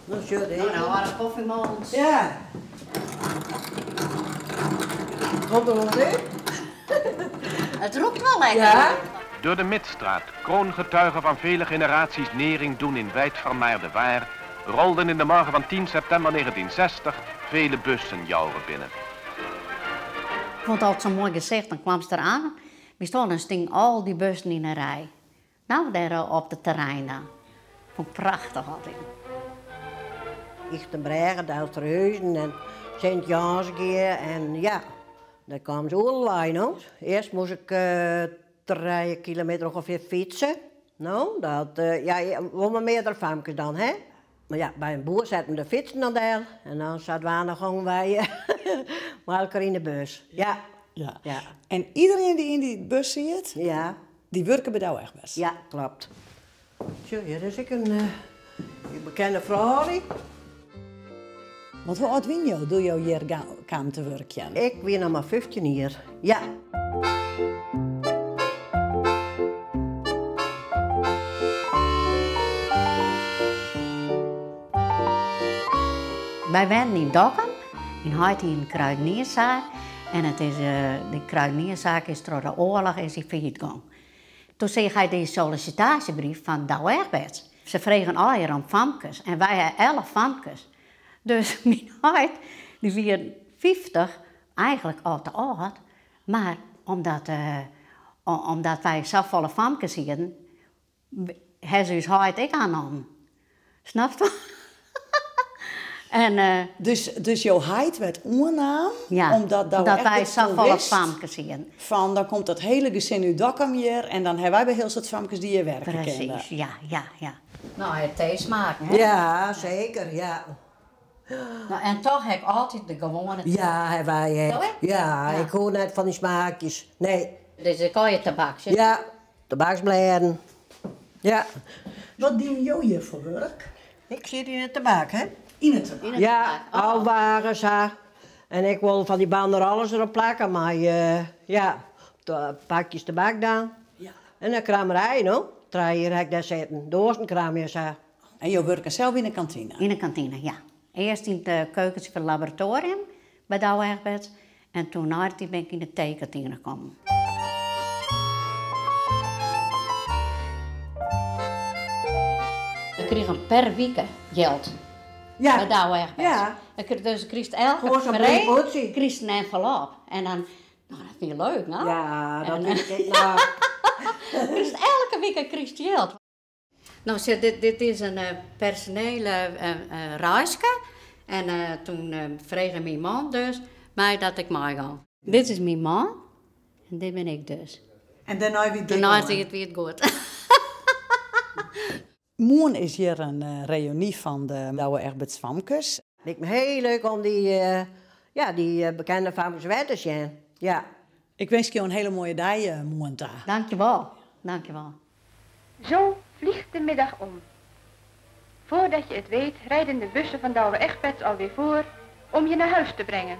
No sjoch, Nou, nou hadden koffiemolens. Ja. Komt er wel in? Het rûkt wol lekker. Ja. Door de Midstraat, kroongetuige van vele generaties nering doen in wijdvermaarde waar, rolden in de morgen van 10 september 1960 vele bussen Joure binnen. Ik vond het altijd zo'n mooi gezicht. Dan kwam ze eraan. We stonden en stingen al die bussen in een rij. Nou, daar op de terreinen. Vond ik prachtig altijd. Ychtenbrêge, Dolsterhuzen en Sint-Jânsgea en ja, daar kwamen ze oerlei, no. Eerst moest ik 3 kilometer ongeveer fietsen. Nou, dat, ja, wel maar meerdere famkes dan, hè. Maar ja, bij een boer zetten we de fietsen dan daar. En dan zaten we nog gewoon wij met elkaar in de bus. Ja. Ja. En iedereen die in die bus zit, die werken bij Douwe Egberts? Ja, klopt. Zo, hier is ik een bekende vrouw. Want hoe oud ben je toen je hier kwam te werken? Ik ben nog maar 15 jaar. Ja. Wij woonden in Dokkum, in Haiti in een kruidenierszaak. En het is, die kruidenierszaak is door de oorlog is die failliet gegaan. Toen zag hij die sollicitatiebrief van Douwe Egberts. Ze vregen al hier om famkes en wij hebben 11 famkes. Dus mijn heit, die wie 50, eigenlijk al te oud. Maar omdat wij zo volle famkes hadden, hebben ze ons heit ook aangenomen. Snap je? En, Dus jouw heit werd oernaam, Ja, omdat Douwe omdat wij Egberts zo toen volle wist famkes hadden. Van, dan komt dat hele gezin uit Dokkum hier en dan hebben wij bij heel soort famkes die hier werken Precies, kennen. ja. Nou, het thee smaakt, hè? Ja, zeker, ja. Nou, en toch heb ik altijd de gewone thee. Ja, hebben wij, hè. Zo, hè? Ja, Ja. ik hoor net van die smaakjes. Nee. Dus ik kan je tabak zitten. Ja, tabaksblaren. Ja. Wat dien jou hier voor werk? Ik zit in het tabak, hè? In het tabak? In het Ja, tabak. Oh. al wagens, hè. En ik wil van die banden alles erop plakken, maar ja, de pakjes tabak dan. En een kramerij, no? Drie hier heb ik daar zitten. Dozen je zo. En je werkt zelf in de kantine? In de kantine, ja. Eerst in de keukens van het laboratorium bij Douwe Egberts. En toen na die ben ik in de theekantine gekomen. We kregen per week geld. Bij Douwe Egberts. Dus ik kreeg elke Gewoon zo'n vrij briefbootje. kreeg een envelop. En dan, nou, dat vind je leuk, nou. Ja, dat En, vind ik, nou. Dus elke week kreeg je geld. Nou, zeg, dit is een personele reisje. En toen vroeg mijn man dus mij dat ik mee ga. Dit is mijn man en dit ben ik dus. En daarna weer Daarna is het weer goed. Morgen is hier een reunie van de Douwe Egberts Famkes. Lijkt me heel leuk om die, ja, die bekende Famkes weer te zien. Ja. Ik wens je een hele mooie dag, morgen daar. Dankjewel. Dankjewel. Zo vliegt de middag om. Voordat je het weet, rijden de bussen van Douwe Egberts alweer voor om je naar huis te brengen.